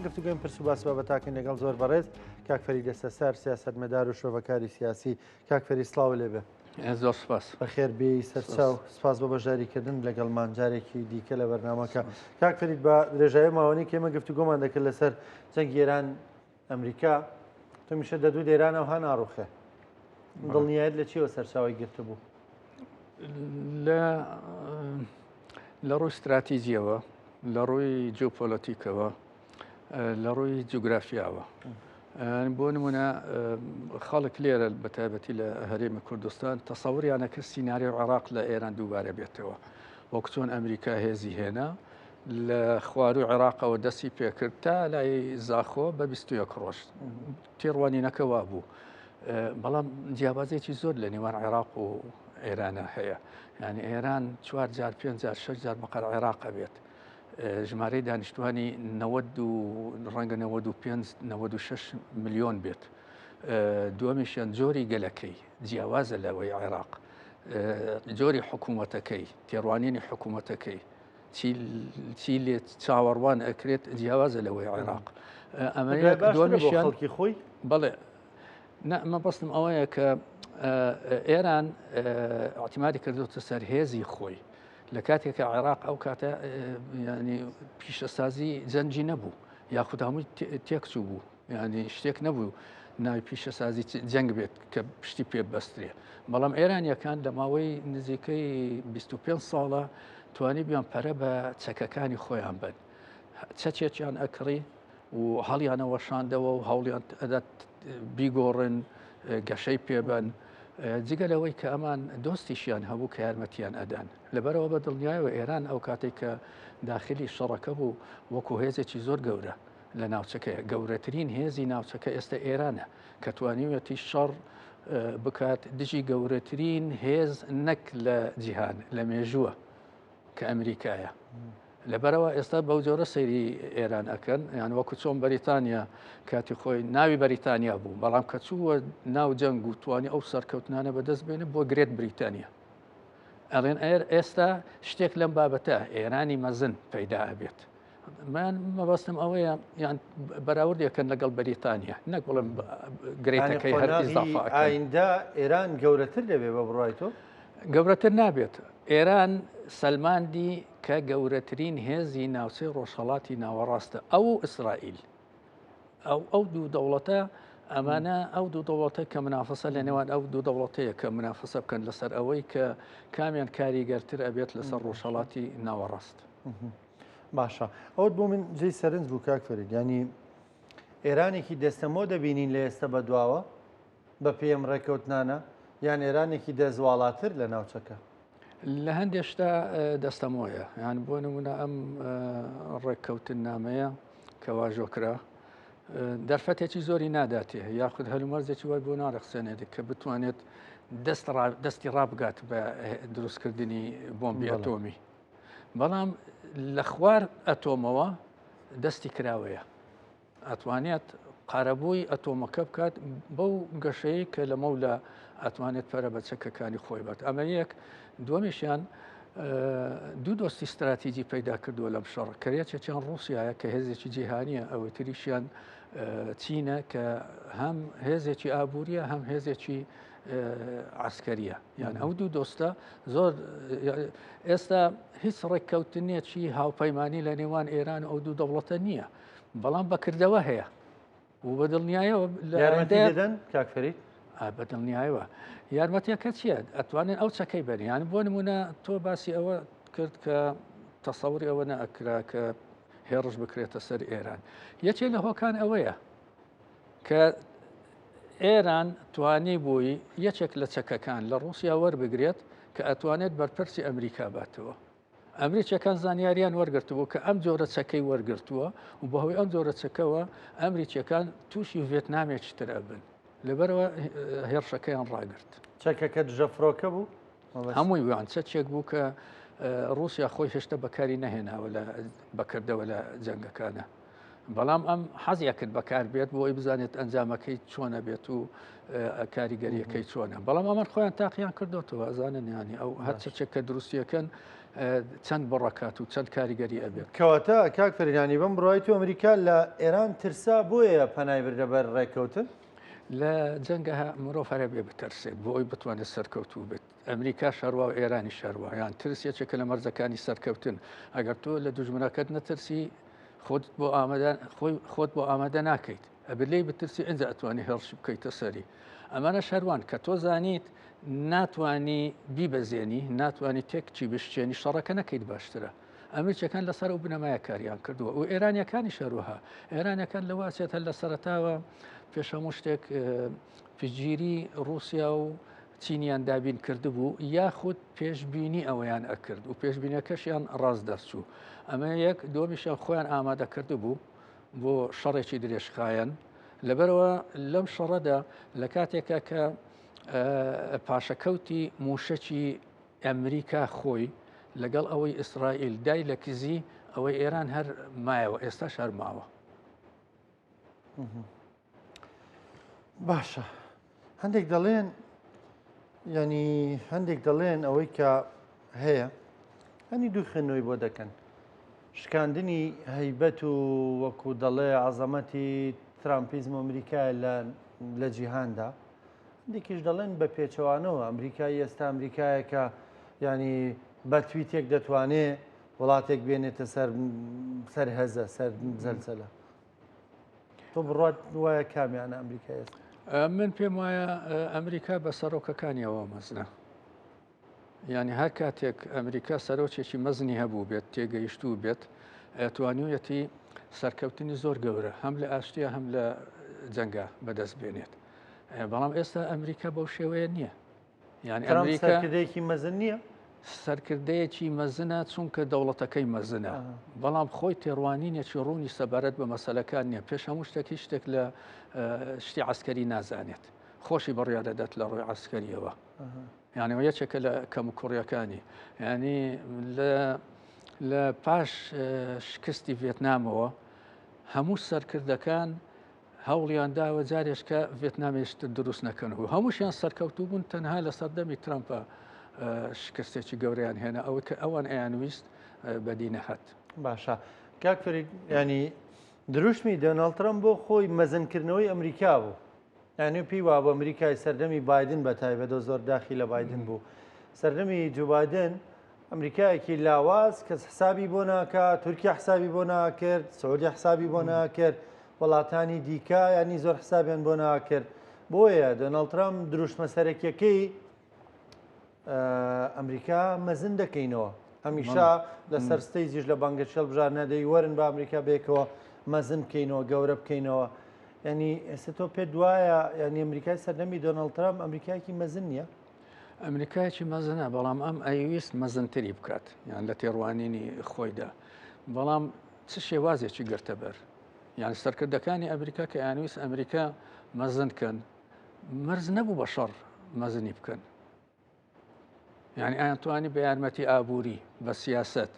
گفتوگۆی پرس و باس بابەتاکەین لەگەڵ زۆر بەڕێز کاک فەرید دەستەسەر سیاسەتمەدار و شرۆڤەکاری سیاسی. کاک فەرید سڵاو لێ بێ. زۆر سپاس. بەخێر بێی سەرچاو. سپاس بۆ بەشداریکردن لەگەڵمان جارێکی دیکە لە بەرنامەکە. کاک فەرید بە درێژایی ماوەنی کە ئێمە گفتوگۆمان دەکرد لەسەر جەنگی ئێران ئەمریکا، تۆ میشە دەدوو ئێران ئەوها ناڕوخێ. دڵنیایت لە چیەوە سەرچاوەی گرتبوو؟ لە لە ڕووی ستراتیجیەوە، لە ڕووی جیۆپۆلەتیکەوە، لە ڕووی جوگرافیاوە. بۆ نمونە خەڵک لێرە بە تایبەتی لە هەرێمی کوردستان تەسەوریانە کرد سیناریۆ عێراق لە ئێران دووبارە بێتەوە. وەک چۆن ئەمریکا هێزی هێنا لە خواروو عێراقەوە دەستی پێکرد تا لای زاخۆ بە 21 ڕۆژ. تێڕوانینەکە وابوو. بەڵام جیاوازێکی زۆر لە نێوان عێراق و ئێرانە هەیە. یعنی ئێران چوار جار پێنج جار شەش جار بەقەر عێراق ئەبێت. ژمارەی دانیشتوانی 90 و ڕەنگە 95 96 ملیۆن بێت. دووەمیشیان جۆری گەلەکەی جیاوازە لەوەی عێراق. جۆری حکوومەتەکەی، تێڕوانینی حکوومەتەکەی چی لێ چاوەڕوان ئەکرێت جیاوازە لەوەی عێراق. ئەمە دووەمیشیان خەڵکی خۆی بەڵێ مەبەستم ئەوەیە کە ئێران ئاعتیمادی کردوتە سەر هێزی خۆی لە کاتێک کە عێراق ئەو کاتە ینی پیشەسازی جەنگی نەبوو یاخود هەمووی تێکچوو بوو ینی شتێک نەبوو ناوی پیشەسازی جەنگ بێت کە پشتی پێ بەسترێ بەڵام ئێرانیەکان لە ماوەی نزیکەی 25 ساڵە توانی بیان پەرە بە چەکەکانی خۆیان بن چەچێکیان ئەکڕی و هەڵیانەوەشاندەوە و هەوڵیان ئەدات بیگۆڕن گەشەی پێبەن جگە لەوەی کە ئەمان دۆستیشیان هەبوو کە یارمەتیان ئەدان لەبەرەوە بە دڵنیایەوە ئێران ئەو کاتێک کە داخلی شەڕەکە بوو وەکو هێزێکی زۆر گەورە لە ناوچەکەیە گەورەترین هێزی ناوچەکە ئێستا ئێرانە کە توانیویەتی شەڕ بکات دژی گەورەترین هێز نەک لە جیهان لە مێژووە کە ئەمریکایە. لەبەرئەوە ئێستا بەو جۆرە سەیری ئێران ئەکەن یان وەکو چۆن بەریتانیا کاتی خۆی ناوی بەریتانیا بوو بەڵام کە چووە ناو جەنگ و توانی ئەو سەرکەوتنانە بەدەست بێنێ بۆ گرێت بریتانیا ئەڵێن ئەر ئێستا شتێک لەم بابەتە ئێرانی مەزن پەیدا ئەبێت من مەبەستم ئەوەیە یان بەراوردێکن لەگەڵ بەریتانیا نەک بڵێم گرێتەکەی هەر ئیزافە ئایندە ئێران گەورەتر دەبێ بە بڕای تۆ گەورەتر نابێت ئێران سەلماندی کە گەورەترین هێزی ناوچەی ڕۆژهەڵاتی ناوەڕاستە ئەو و ئیسرائیل. ئەو ئەو دوو دەوڵەتە ئەمانە ئەو دوو دەوڵەتە کە منافەسە لە نێوان ئەو دوو دەوڵەتەیە کە منافەسە بکەن لەسەر ئەوەی کە کامیان کاریگەرتر ئەبێت لەسەر ڕۆژهەڵاتی ناوەڕاست. باشە ئەوت بۆ من جێی سەرنج بوو کاک فەرید ینی ئێرانێکی دەستەمۆ دەبینین لە ئێستا بەدواوە بە پێی ئەم ڕێککەوتنانە یان ئێرانێکی دەست واڵاتر لە ناوچەکە؟ لە هەندێ شتا دەستەمۆیە یان بۆ نمونە ئەم ڕێککەوتننامەیە کە واژۆ کرا دەرفەتێکی زۆری ناداتێ یاخود هەلومەرجێکی وای بۆ ناڕەخسێنێت کە بتوانێت دەست دەستی ڕابگات بە دروستکردنی بۆمبی ئەتۆمی بەڵام لە خوار ئەتۆمەوە دەستی کراوەیە ئەتوانێت قەرەبووی ئەتۆمەکە بکات بەو گەشەیە کە لەمەولا ئەتوانێت پەرە بە چەکەکانی خۆی بات ئەمە یەک دووەمیشیان دوو دۆستی استراتیجی پەیدا کردووە لەم شەڕ کە یەکێکیان ڕووسایە کە هێزێکی جیهانیە ئەوەی تریشیان چینە کە هەم هێزێکی ئابووریە هەم هێزێکی عسکەریە یان ئەو دوو دۆستە زۆر ئێستا هیچ ڕێککەوتنێکی هاوپەیمانی لە نێوان ئێران ئەو دوو دەوڵەتە نییە بەڵام بە کردەوە هەیە و بە دڵنیایەوە یارمەتی دەدەن کاک فەرید؟ بە دڵنیایەوە یارمەتیەکە چییە؟ ئەتوانن ئەو چەکەی بەرن یان بۆ نمونە تۆ باسی ئەوە کرد کە تەسەوری ئەوە نەئەکرا کە هێڕش بکرێتە سەر ئێران یەکێ لە هۆکان ئەوەیە کە ئێران توانی بووی یەکێک لە چەکەکان لە ڕوسیا وەربگرێت کە ئەتوانێت بەرپرسی ئەمریکا باتەوە ئەمریکیەکان زانیاریان وەرگرتبوو کە ئەم جۆرە چەکەی وەرگرتووە و بەهۆی ئەم جۆرە چەکەوە ئەمریکیەکان تووشی ڤێتنامێکی تر ئەبن لەبەرەوە هێرشەکەیان ڕاگرت. چەکەکە دژە فڕۆکە بوو؟ هەمووی وان چەکێک بوو کە ڕووسیا خۆی هێشتا بەکاری نەهێناوە لە بەکردەوە لە جەنگەکانە. بەڵام ئەم حەزی کرد بەکار بێت بۆ ئەوی بزانێت ئەنجامەکەی چۆنە بێت و کاریگەریەکەی چۆنە بەڵام ئەمان خۆیان تاقییان کردوتەوە ئەزانن ینی ئەو هەر چەکێک کە دروستیەکەن. چەند بڕەکات و چەند کاریگەری ئەبێت. کەواتە کاک فەریدانی بەم بڕوای تۆ ئەمریکا لە ئێران ترسا بۆیە پەنای بردە بەر ڕێککەوتن؟ لە جەنگە مرۆڤ هەرە بێ بترسێت بۆ ئەوی بتوانێت سەرکەوتوو بێت. ئەمریکا شەروا و ئێرانی شەروا یان ترس یەکێکە لە مەرجەکانی سەرکەوتن. ئەگەر تۆ لە دوژمنەکەت نەترسی خۆت بۆ ئامادە خۆی خۆت بۆ ئامادە ناکەیت. ئەبێت لێی بترسی ئینجا ئەتوانی هێڕش بکەیتە سەری. ئەمانە شەروان کە تۆ زانیت ناتوانی بیبەزێنی ناتوانی تێکچی بشچێنی شەڕەکە نەکەیت باشترە. ئەمریکیەکان لەسەر ئەو بنەمایە کاریان کردووە و ئێرانیەکانی شەروەها ئێرانەکان لەوە ئەچێت هەر لە سەرەتاوە پێش هەموو شتێک پشتگیری ڕووسیا و چینیان دابین کردبوو یاخود پێشبینی ئەوەیان ئەکرد و پێشبینەکەشیان ڕاست دەرچوو. ئەمە یەک، دووەمیشیان خۆیان ئامادە کردبوو بۆ شەڕێکی درێژخایەن. لەبەرئەوە لەم شەڕەدا لە کاتێکا کە پاشەکەوتی مووشەکی ئەمریکا خۆی لەگەڵ ئەوەی ئیسرائیل دای لە کزی ئەوەی ئێران هەر مایەوە ئێستاش هەر ماوە. باشە هەندێک دەڵێن ینی هەندێک دەڵێن ئەوەی کە هەیە هەنی دوو خوێندنەوەی بۆ دەکەن شکاندنی هەیبەت و وەکو دەڵێ عەزەمەتی ترامپیزم و ئەمریکایە لە جیهاندا هەندێکیش دەڵێن بە پێچەوانەوە ئەمریکای ئێستا ئەمریکایەکە ینی بە تویتێک دەتوانێ وڵاتێک بێنێتە سەر سەر هەزە سەر زەلزەلە تۆ بڕوات وایە کامیانە ئەمریکا ئێستا؟ من پێم وایە ئەمریکا بە سەرۆکەکانیەوە مەزنە. یعنی هەر کاتێک ئەمریکا سەرۆکێکی مەزنی هەبوو بێت تێگەیشتوو بێت توانیویەتی سەرکەوتنی زۆر گەورە هەم لە ئاشتیە هەم لە جەنگا بەدەست بێنێت بەڵام ئێستا ئەمریکا بەو شێوەیە نییە یعنی ئەمریکا سەرکردەیەکی مەزن نییە؟ سەرکردەیەکی مەزنە چونکە دەوڵەتەکەی مەزنە بەڵام خۆی تێڕوانینێکی ڕوونی سەبارەت بە مەسەلەکان نییە پێش هەموو شتێک هیچ شتێک لە شتی عسکەری نازانێت خۆشی بڕیار دەدات لە ڕووی عسکەریەوە یانەوە یەکێکە لە کەم و کوڕیەکانی ینی لە لە پاش شکستی ڤێتنامەوە هەموو سەرکردەکان هەوڵیان داوە جارێشکە ڤێتنامێشتر دروست نەکەن و هەمووشیان سەرکەوتوو بوون تەنها لە سەردەمی ترەمپە شکستێکی گەورەیان هێنا ئەوەی کە ئەوان ئەیانویست بەدی نەهات. باشە کاک فەرید ینی دروشمی دۆناڵد ترەمپ بۆ خۆی مەزنکردنەوەی ئەمریکا بوو یعنی پێی وابوو ئەمریکای سەردەمی بایدن بە تایبەتەوە زۆر داخی لە بایدن بوو سەردەمی جو بایدن ئەمریکایەکی لاواز کەس حسابی بۆ ناکا، تورکیا حسابی بۆ ناکرد، سعودیە حسابی بۆ ناکرد، وڵاتانی دیکە ینی زۆر حسابیان بۆ ناکرد. بۆیە دۆناڵد ترەمپ دروشمە سەرەکیەکەی ئەمریکا مەزن دەکەینەوە. هەمیشە لەسەر stage یش لە بانگەشەی هەڵبژاردنە دەی وەرن بە ئەمریکا بێکەوە مەزن بکەینەوە گەورە بکەینەوە. ینی ئێستا تۆ پێت وایە ینی ئەمریکای سەردەمی دۆناڵد ترەمپ ئەمریکایەکی مەزن نییە؟ ئەمریکایەکی مەزنە بەڵام ئەم ئەیویست مەزنتری بکات یان لە تێڕوانینی خۆیدا بەڵام چ شێوازێکی گرتە بەر یان سەرکردەکانی ئەمریکا کە ئەیانویست ئەمریکا مەزن کەن مەرز نەبوو بە شەڕ مەزنی بکەن یعنی ئەیان توانی بە یارمەتی ئابووری بە سیاست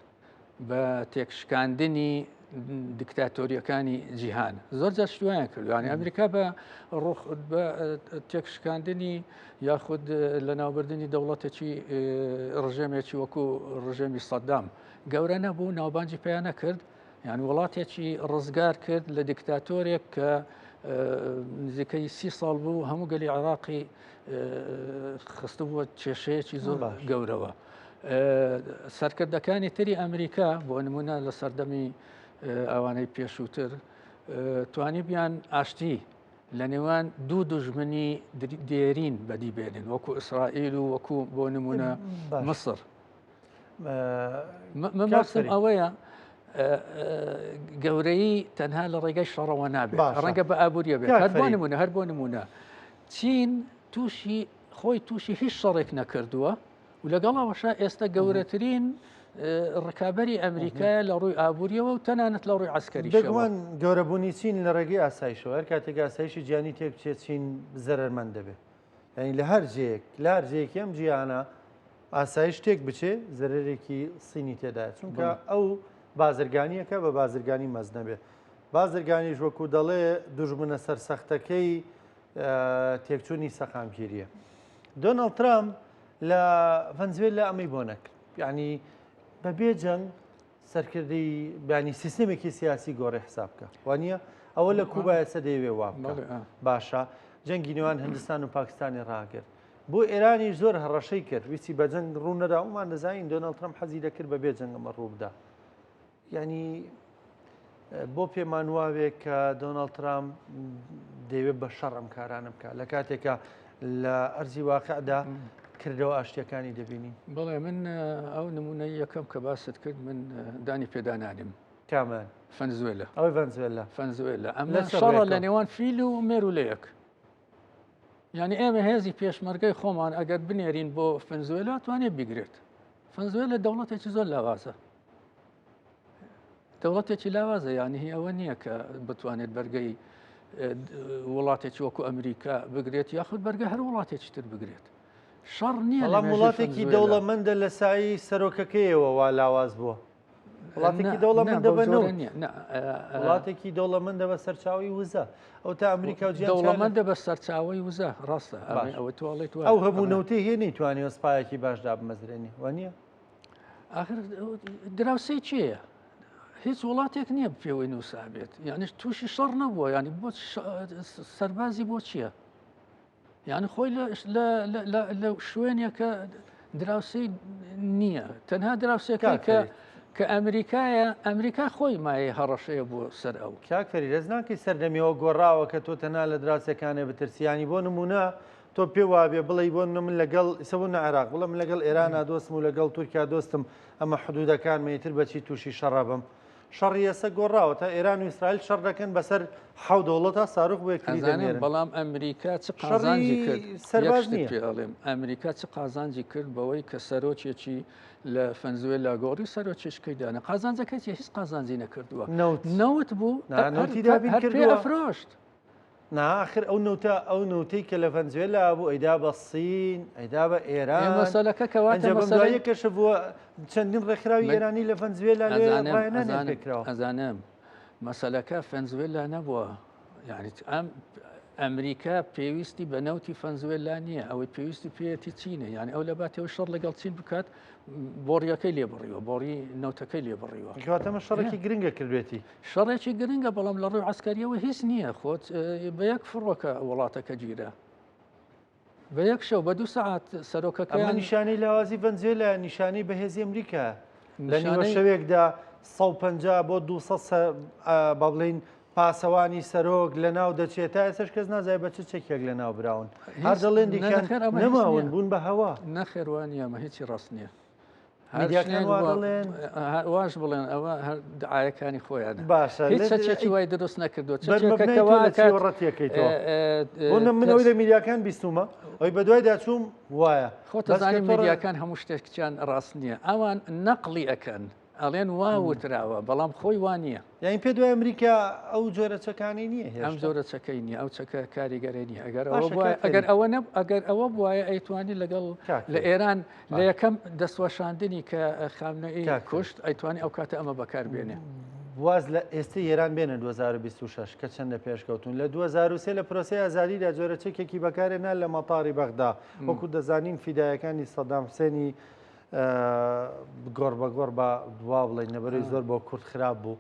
بە تێکشکاندنی دیکتاتۆریەکانی جیهان زۆر جار شتویان کردوانی ئەمریکا بە ڕۆخ بە تێکشکاندنی یاخود لە ناوبردنی دەوڵەتێکی ڕژێمێکی وەکو ڕژێمی سەدام گەورە نەبوو ناوبانجی پیا نەکرد یان وڵاتێکی ڕزگار کرد لە دیکتاتۆرێک کە نزیکەی سی ساڵ بوو هەموو گەلی عراقی خستبووە کێشەیەکی زۆر گەورەوە. سەرکردەکانی تری ئەمریکا بۆ نمونە لە سەردەمی ئەوانەی پێشووتر توانی بیان ئاشتی لە نێوان دوو دوژمنی دێرین بەدی بێنن وەکو ئیسرائیل و وەکو بۆ نمونە مسر مەبەستم ئەوەیە گەورەی تەنها لە ڕێگەی شەڕەوە نابێت ڕەنگە بە ئابووریە بێت هەر بۆ نمونە هەر بۆ نمونە چین تووشی خۆی تووشی هیچ شەڕێک نەکردووە و لەگەڵ ئەوەشا ئێستا گەورەترین ڕکابەری ئەمریکایە لە ڕووی ئابووریەوە و تەنانەت لە ڕووی عسکەری بێگومان گەورەبوونی چین لە ڕێگەی ئاسایشەوە هەر کاتێک ئاسایشی جیهانی تێک بچێت چین زەرەرمەند دەبێت یعنی لە هەر جێیەک لە هەر جێیەکی ئەم جیهانە ئاسایش تێک بچێ زەرەرێکی سینی تێدایە چونکە ئەو بازرگانیەکە بە بازرگانی مەزنە بێ بازرگانیش وەکو دەڵێ دوژمنە سەرسەختەکەی تێکچوونی سەقامگیریە. دۆناڵد ترامپ لە ڤەنزوێلا ئەمەی بۆ نەکرد. یعنی بەبێ جەنگ سەرکردەی بیانی سیستمێکی سیاسی گۆڕی حساب بکە وانە ئەوە لە کوبا ئێستا دەیەوێ وا بکە باشە جەنگی نێوان هندستان و پاکستانی ڕاگرت بۆ ئێرانی زۆر هەڕەشەی کرد ویستی بە جەنگ ڕوو نەدا ومان دەزانین دۆناڵد ترەمپ حەزی دەکرد بە بێ جەنگەمە ڕوو بدا یعنی بۆ پێمان واوێ کە دۆناڵد ترامپ دەیەوێت بە شەڕ ئەم کارانە بکات لە کاتێکە لە ئەرزی واقعدا کردەوە ئاشتیەکانی دەبینی بەڵێ من ئەو نمونەی یەکەم کە باست کرد من دانی پێدانانیم کامان فەنزوێلە ئەوەی ڤەنزوێلا فەنزوێلا ئەمە شەڕە لە نێوان فیل و مێرولەیەک یعنی ئێمە هێزی پێشمەرگەی خۆمان ئەگەر بنێرین بۆ فەنزوێلا توانێت بیگرێت فەنزوێلە دەوڵەتێکی زۆر لاوازە دەوڵەتێکی لاوازە یانی هی ئەوە نییە کە بتوانێت بەرگەی وڵاتێکی وەکو ئەمریکا بگرێت یاخود بەرگە هەر وڵاتێکی تر بگرێت شەڕ نییە بەڵام وڵاتێکی دەوڵەمەندە لە سایی سەرۆکەکەیەوە وا لاواز بووە وڵاتێکی دەوڵەمەندە بە وڵاتێکی دەوڵەمەندە بە سەرچاوی وزە ئەو تا ئەمریکا و دەوڵەمەندە بە سەرچاوی وزە ڕاستە ئەوە تۆڵێت ئەو هەبوو نەوتی هەیە نەیتوانیوە سپایەکی باش دابمەزرێنی وانە ئاخر دراوسێی کێیە؟ هیچ وڵاتێک نییە پێوەی نووسا بێت یعنی تووشی شەڕ نەبووە ینی بۆ سەربازی بۆ چییە؟ یعنی خۆی لە شوێنێکە دراوسێی نییە تەنها دراوسێکە کە کە ئەمریکایە ئەمریکا خۆی مایە هەڕەشەیە بۆ سەر ئەو کاک فەرید هەست ناکەی سەردەمیەوە گۆڕاوە کە تۆ تەنها لە دراوسێکانێ بترسیانی بۆ نمونە تۆ پێ وابێ بڵێی بۆ نمونە من لەگەڵ ئیسە بۆ نە عێراق بڵێ من لەگەڵ ئێرانا دۆستم و لەگەڵ تورکیا دۆستم ئەمە حدودەکانمە ئیتر بەچی تووشی شەڕە بم شەڕی ئێسە گۆڕاوە تا ئێران و ئیسرائیل شەڕ دەکەن بەسەر حەو دەوڵەتا ساروخ بۆ یەکتری ئەزانم دەنێرن بەڵام ئەمریکا چ شەڕی قازانجی کرد یەک سەرباز شتت نییە پێ ئەڵێم ئەمریکا چ قازانجی کرد بەوەی کە سەرۆکێکی لە فەنزوێلا گۆڕی سەرۆکێشکەی دانا قازانجەکەی چیە هیچ قازانجی نەکردووە نەوت نەوت بوو نا هەر نەوتی دابین هەر پێ کردووە ئەفرۆشت نا ئاخر ئەو نەوتە ئەو نەوتەی کە لە ڤەنزوێلا بوو ئەیدا بە سین ئەیدا بە ئێ ئێران مەسەلەکە کەواتە ئەنجا بەم مەسەلەی دواییە کەشف بووە چەندین ڕێکخراوی من ئێرانی لە ڤەنزوێلا لێ ئەزانم ڕاهێنانیان ئەزانم پێکراوە. ئەزانم مەسەلەکە فەنزوێلا نەبووە یعنی ئەم ئەمریکا پێویستی بە نەوتی فەنزوێلا نییە ئەوەی پێویستی پێیەتی چینە یعنی ئەو لە باتەوە شەڕ لەگەڵ چین بکات بۆڕیەکەی لێ بڕیوە بۆڕی نەوتەکەی لێ بڕیوە کەواتە ئەمە شەڕێکی گرنگە کردوێتی. شەڕێکی گرنگە بەڵام لە ڕووی عسکەریەوە هیچ نییە خۆت بە یەک فڕۆکە وڵاتەکە گیرە بە یەک شەو بە دو سەعات ئەمە سەرۆکەکەیان نیشانەی لاوازی ڤەنزوێلا نیشانەی بەهێزی ئەمریکا لە نیوە نیشانەی شەوێکدا 150 بۆ 200 با بڵێین پاسەوانی سەرۆک لە ناو دەچێت تا ئێستاش کەس نازانێت بە چ چەکێک لە ناو براون هەر هیچ دەڵێن نە دیکەن نەخێر ئەمە هیچ نەماون نییە بوون بە هەوا نەخێر وا نییە ئەمە هیچی ڕاست نییە هەر میدیاکان شتێک وا بووە دەڵێن واش بڵێن ئەوە هەر دعایەکانی خۆیانە باشە هیچ چەکێکی وای دروست نەکردووە چەکێکە بەرمەبنای کە تۆ وا لە ئەکات چیەوە ڕەتیەکەیتەوە بۆ نە من ئەوەی ترس لە میدیاکان بیستومە ئەوی بەدوایدا چووم وایە خۆت بەس کە ئەزانی تۆ ڕ- میدیاکان هەموو شتێکیان ڕاست نییە ئەوان نەقلی ئەکەن ئەڵێن وا وتراوە بەڵام خۆی وا نییە. یانی پێت وایە ئەمریکا ئەو جۆرە چەکانەی نییە ئەم هێشتا؟ جۆرە چەکەی نییە ئەو چەکە کاریگەرەی نییە ئەگەر ئەوە باشە بوایە کاک ئەگەر فەرید. ئەوە نەب ئەگەر ئەوە بوایە ئەیتوانی لەگەڵ کاک لە فەرید. ئێران لە باشە. یەکەم دەستوەشاندنی کە خامنەئی کاک فەرید. کوشت ئەیتوانی ئەو کاتە ئەمە بەکار بێنێ. واز لە ئێستەی ئێران بێنە 2026 کە چەندە پێشکەوتوون لە 2003 لە پرۆسەی ئازادیدا جۆرە چەکێکی بەکارهێنا لە مەتاری بەغدا وەکو دەزانین فیدایەکانی سەدام حوسێنی گۆڕ بە گۆڕ بە وا بڵێین نەبەرەی زۆر بۆ کورد خراپ بوو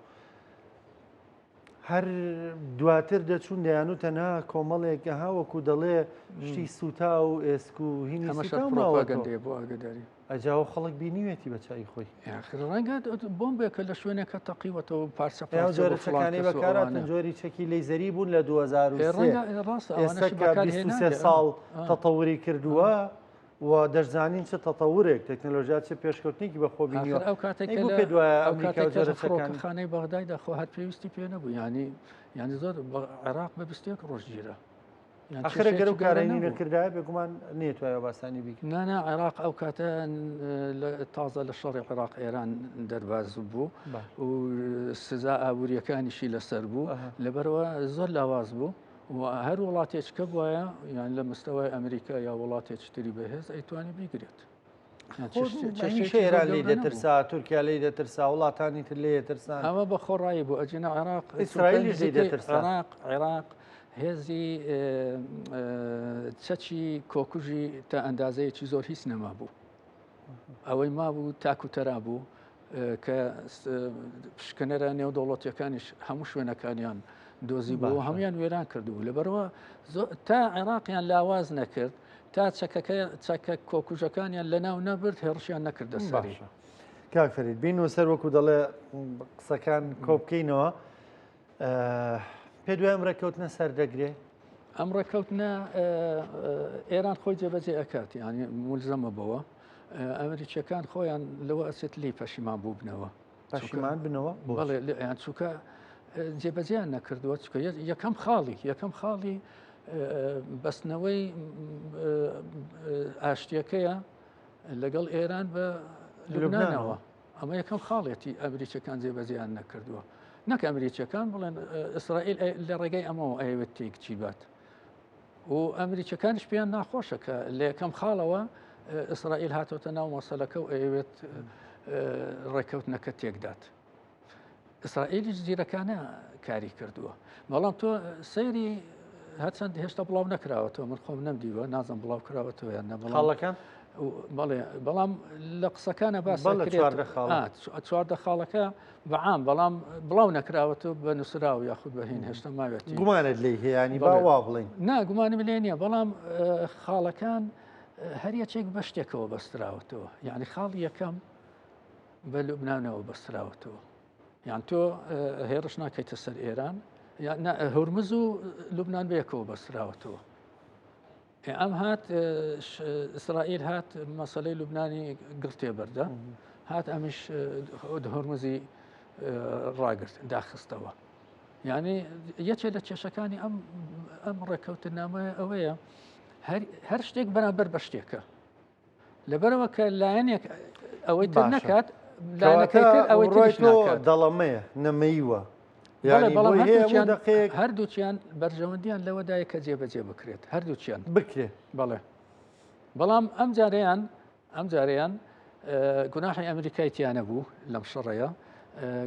هەر دواتر دەچوون دەیان و تەنها کۆمەڵێک ها وەکو دەڵێ شتی سووتا و ئێسک و هینی سووتا پرۆپاگەندەیە بۆ ئاگداری ئەجاوە خەڵک بینیوێتی بە چای خۆی ڕەنگە بۆمبێکە لە شوێنێکە تەقیوەتەوە پارچە جۆرە چەکانی بەکاراتن جۆری چەکی لەیزەری بوون لە 2003 ڕاستە ئێستا کە 23 ساڵ تەتەوری کردووە و دەشزانین چ تەتەورێک تەکنەلۆژیا چ پێشکەوتنێکی بە خۆ بینیوە. ئاخر ئەو کاتێک ئەی کە بۆ لە پێت وایە ئەو ئەمریکا کاتێک و کە لە جۆرە چەکانی فڕۆکەخانەی بەغدایدا خۆ هەر پێویستی پێ نەبوو یانی یانی زۆر بە عێراق بە 21 ڕۆژ گیرا یان ئاخر ئەگەر کێشەیەکی ئەو گەورە کارەی نەبوو. نەکردایە بێگومان نەیەتوایە باسانی بیکرد. نا نا عێراق ئەو کاتە لە تازە لە شەڕی عێراق ئێران دەرباز بوو بەڵێ. و سزا ئابووریەکانیشی لەسەر بوو ئەها. لەبەرئەوە زۆر لاواز بوو و هەر وڵاتێک کە بواە یان لە مستەوای ئەمریکا یا وڵاتێکی تری بەهێز ئەیتوانی بیگرێت. ئێران لی دەترسا تورکیا لی دەترسا وڵاتانی تر لێ دەترسان ئەمە بە خۆڕایی بۆ ئەجینا عێراق ئیسرائیلیش لێی دەترسا. عێراق عێراق هێزی چەکی کۆکوژی تا ئەندازەیەکی زۆر هیچ نەما بوو ئەوەی مابوو تاک و تەرا بوو. کە پشکنەرە نێودەوڵەتیەکانیش هەموو شوێنەکانیان دۆزی بۆ هەمویان وێران کردبوو. لەبەرەوە تا عێراقیان لاواز نەکرد، تا چەکەکە چەکە کۆکوژەکانیان لەناو نەبرد، هێڕشیان نەکردە سەری. کاک فەرید بین و سەر وەکو دەڵێ قسەکان کۆ بکەینەوە، پێ دوای ئەم ڕێککەوتنە سەر دەگرێ؟ ئەم ڕێککەوتنە ئێران خۆی جێبەجێ ئەکات، یعنی ملزەمە بەوە. ئەمریکیەکان خۆیان لەوە ئەچێت لی پەشیمان بووبنەوە. پەشیمان بنەوە؟ بەڵێ، یان چووکە جێبەجێیان نەکردووە، چکە یەکەم خاڵی یەکەم خاڵی بەستنەوەی ئاشتیەکەیە لەگەڵ ئێران بە لوبنانەوە. ئەمە یەکەم خاڵێتی ئەمریکیەکان جێبەجێیان نەکردووە. نەک ئەمریکیەکان بڵێن ئیسرائیل لە ڕێگەی ئەمەوە ئەیەوێت تێکچی بات. و ئەمریکیەکانیش پێیان ناخۆشە کە لە یەکەم خاڵەوە ئیسرائیل هاتۆتە ناو مەسەلەکە و ئەیەوێت ڕێککەوتنەکە تێکدات. ئیسرائیلیش زیرەکانە کاری کردووە. بەڵام تۆ سەیری هەرچەند هێشتا بڵاو نەکراوەتەوە، من خۆم نەمدیوە، نازم بڵاو کراوەتەوە یان نە. بەڵام خاڵەکان؟ بەڵێ، بەڵام لە قسەکانە باس کرێت. 14 خاڵەکە بەعام، بەڵام بڵاو نەکراوەتەوە بە نووسراو یاخود بە هین، هێشتا ماوێتی. گومانت لێی هەیە ینی با وا بڵێین؟ نا، گومانم لێ نییە، بەڵام خاڵەکان هەر یەکێک بە شتێکەوە بەستراوەتەوە. یعنی خاڵی یەکەم بە لوبنانەوە بەستراوەتەوە. یان تۆ هێڕش ناکەیتە سەر ئێران، هورمز و لوبناان بەیەکەوە بەستراوەتەوە. ئەم هات ئیسرائیل هات مەسلەی لوبنانی گڕتێ بەردە، هات ئەمیش هورمزی ڕاگرت، داخستەوە. یعنی یەکێ لە کێشەکانی ئەم ئەم ڕێککەوتنامە ئەوەیە هەر شتێک بەرامبەر بە شتێکە. لەبەرەوە کە لایەنێک ئەوەی تر نەکات، لایەنەکەی تر ئەوەی تریش ناکات. دەڵەمەیە نەمەیوە. بەڵام هەردووکیان بەرژەوەندیان لەوەدایە کە جێبەجێ بکرێت، هەردووکیان بکرێت. بەڵێ، بەڵام ئەم جارەیان ئەم جارەیان گوناحی ئەمریکای تیانە بوو لەم شەڕەیە،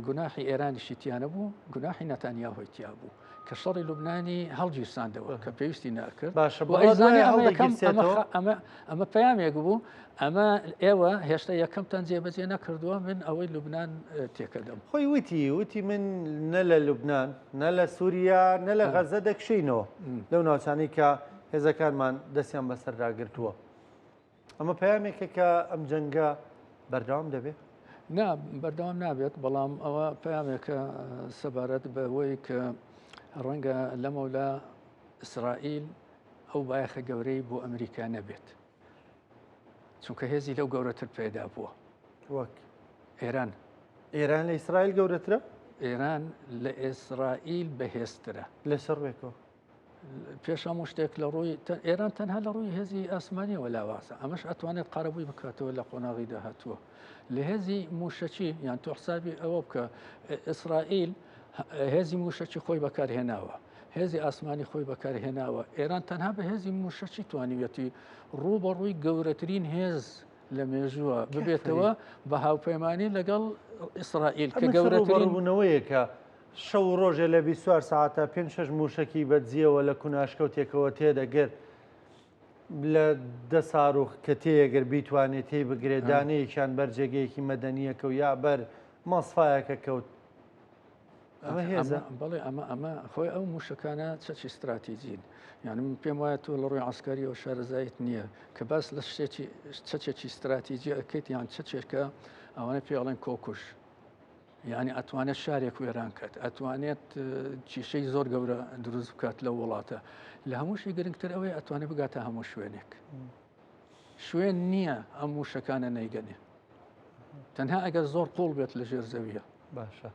گوناحی ئێرانیشی تیانە بوو، گوناحی نەتانیاهۆی تیا بوو کە شەڕی لوبنانی هەڵگیرساندەوە کە پێویستی ناکرد. باشە، ئەمە پەیامێک بوو، ئەمە ئێوە هێشتا یەکەمتان جێبەجێ نەکردووە، من ئەوەی لوبناان تێکەدەم. خۆی وتی وتی من نە لە لوبناان نە لە سووریا نە لە غەزە دەکشینەوە لەو ناوچانەی کە هێزەکانمان دەستیان بەسەرداگرتووە. ئەمە پەیامێکە کە ئەم جەنگە بەردەوام دەبێت؟ نا، بەردەوام نابێت، بەڵام ئەوە پەیامێکە سەبارەت بەوەی کە ڕەنگە لەمەولا ئیسرائیل ئەو بایەخە گەورەی بۆ ئەمریکا نەبێت، چونکە هێزی لەو گەورەتر پەیدا بووە. وەک ئێران. ئێران لە ئیسرائیل گەورەترە؟ ئێران لە ئیسرائیل بەهێزترە. لەسەر ڕووێکەوە؟ پێش هەموو شتێک لە ڕووی ئێران تەنها لە ڕووی هێزی ئاسمانیەوە لاوازە، ئەمەش ئەتوانێت قەرەبووی بکاتەوە لە قۆناغی داهاتووە. لە هێزی موشەکی، یان تۆ حسابی ئەوە بکە ئیسرائیل هێزی موشەکی خۆی بەکارهێناوە، هێزی ئاسمانی خۆی بەکارهێناوە، ئێران تەنها بە هێزی موشەکی توانیویەتی ڕوو بە ڕووی گەورەترین هێز لە مێژووە ببێتەوە بە هاوپەیمانی لەگەڵ ئیسرائیل کە گەورەترین ڕوونەوەیەکە. شەو و ڕۆژێ لە 24 سەعاتە پێنج شەش مووشەکی بە دزییەوە لە کوناشکەوتێکەوە تێدەگرت، لە دە ساروخ کە تێیەگەر بیتوانێ تێی بگرێ، دانەیەکیان بەر جێگەیەکی مەدەنییەکە و یا بەر مەسفایەکە کەوت. ئەمە هێزە؟ بەڵێ، ئەمە ئەمە خۆی ئەو مووشەکانە چەکی ستراتیجین. یعنی من پێم وایە تۆ لە ڕووی عەسکەریەوە شارەزاییت نییە کە باس لە شتێکی چەکێکی ستراتیجی ئەکەیت، یان چەکێکە ئەوانە پێ ئەڵێن کۆکوژ. یعنی ئەتوانێت شارێک وێران کات، ئەتوانێت کێشەی زۆر گەورە دروست بکات لەو وڵاتە. لە هەمووشی گرنگتر ئەوەیە ئەتوانێت بگاتە هەموو شوێنێک. شوێن نییە ئەم موشەکانە نەیگەنێ، تەنها ئەگەر زۆر قوڵ بێت لە ژێر زەویە. باشە،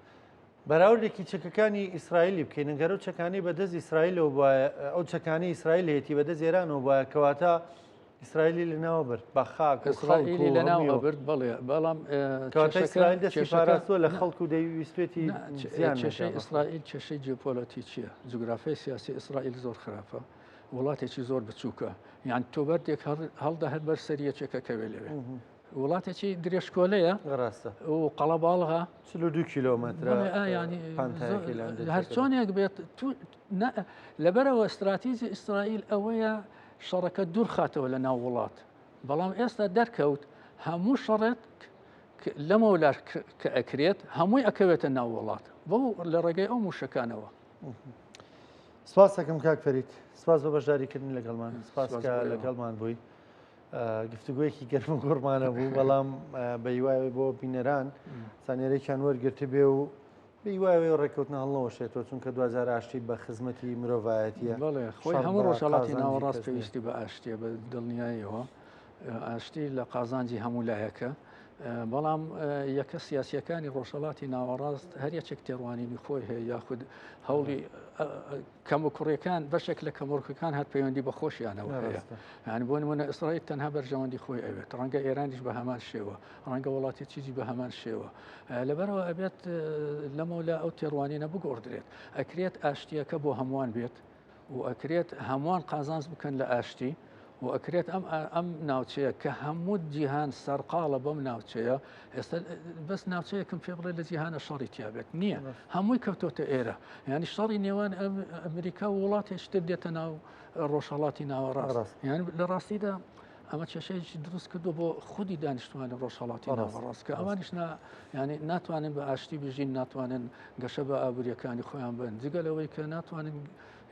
بەراوردێکی چەکەکانی ئیسرائیلی بکەین، ئەگەر ئەو چەکانەی بەدەست ئیسرائیلەوە بوایە، ئەو چەکانەی ئیسرائیل هەیەتی بەدەست ئێرانەوە بوایە، کەواتە ئیسرائیلی لەناوە برد بە خاک و خەڵک ئیسرائیلی و لەناو هەموویەوە. ئەبرد، بەڵێ، بەڵام کەواتە کێشەکە ئیسرائیل دەستی کێشەکە پاراستووە لە نا، خەڵک و دەیویستێتی نا، زیان نەکا کێشەی بە خەڵک. ئیسرائیل کێشەی جیۆپۆلەتیکییە. جوگرافیای سیاسی ئیسرائیل زۆر خراپە، وڵاتێکی زۆر بچووکە، یان تۆ بەردێک هەڵدە هەر بەر سەری یەکێکە کەوێ لەوێ. وڵاتێکی درێژکۆلەیە ڕاستە و قەڵەباڵغە. 42 کیلۆمەترە بەڵێ، یانی پانتایەکەی لە ئەندازەکەدا. هەر چۆنێک بێت تو لەبەرەوە استراتیژی ئیسرائیل ئەوەیە شەڕەکە دوور خاتەوە لە ناو وڵات. بەڵام ئێستا دەرکەوت هەموو شەڕێک لەمەولاش کە ئەکرێت هەمووی ئەکەوێتە ناو وڵات بەو لە ڕێگەی ئەو موشەکانەوە. سپاس دەکەم کاک فەرید، سپاس بۆ بەشداریکردن لەگەڵمان، سپاس کە لەگەڵمان بووی. گفتوگۆیەکی گەرم و گوڕمانە بوو، بەڵام بە هیوای بۆ بینەران زانیارێکیان وەرگرتبێ و بە هیوای ڕێککەوتنە هەڵنەوەشێتەوە، چونکە دواجار ئاشتی بە خزمەتی مرۆڤایەتیە. بەڵێ خۆی هەموو ڕۆژهەڵاتی ناوەڕاست پێویستی بە ئاشتیە بە دڵنیاییەوە. ئاشتی لە قازانجی هەموو لایەکە، بەڵام یەکە سیاسیەکانی ڕۆژهەڵاتی ناوەڕاست هەر یەکێک تێڕوانینی خۆی هەیە یاخود هەوڵی کەم و کوڕیەکان بەشێک لە کەمۆرکەکان هەر پەیوەندی بە خۆشیانەوە هەیە یعنی بۆ نمونە ئیسرائیل تەنها بەرژەوەندی خۆی ئەوێت ڕەنگە ئێرانیش بە هەمان شێوە ڕەنگە وڵاتی چیزی بە هەمان شێوە لەبەرەوە ئەبێت لەمەولا ئەو تێڕوانینە بگۆڕدرێت ئەکرێت ئاشتیەکە بۆ هەمووان بێت و ئەکرێت هەمووان قازانج بکەن لە ئاشتی و ئەکرێت ئەم ئەم ناوچەیە کە هەموو جیهان سەرقاڵە بەم ناوچەیە ئێستا بەس ناوچەیەکم پێ بڵێ لە جیهانە شەڕی تیابێت نییە هەمووی کەوتۆتە ئێرە ینی شەڕی نێوان ئەمریکا و وڵاتێشتر دێتە ناو ڕۆژهڵاتی ناوەڕاست یان لە ڕاستیدا ئەمە کێشەیەکی دروست کردو بۆ خودی دانیشتوانی ڕۆژهڵاتی ناوەڕاست کە ئەوانیش ینی ناتوانن بە ئاشتی بژین ناتوانن گەشە بە ئابوووریەکانی خۆیان بن جگە لەوەی کە ناتوانن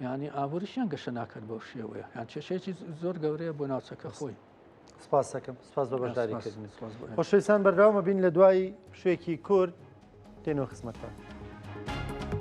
ینی ئابووریشیان گەشە ناکات بەو شێوەیە یان کێشەیەکی زۆر گەورەیە بۆ ناوچەکە خۆی. سپاس دەکەم سپاس بە بەشداریکردن خۆشەویستان بەردەوامە بین لە دوای پشوویەکی کورت دێنەوە خزمەتتان.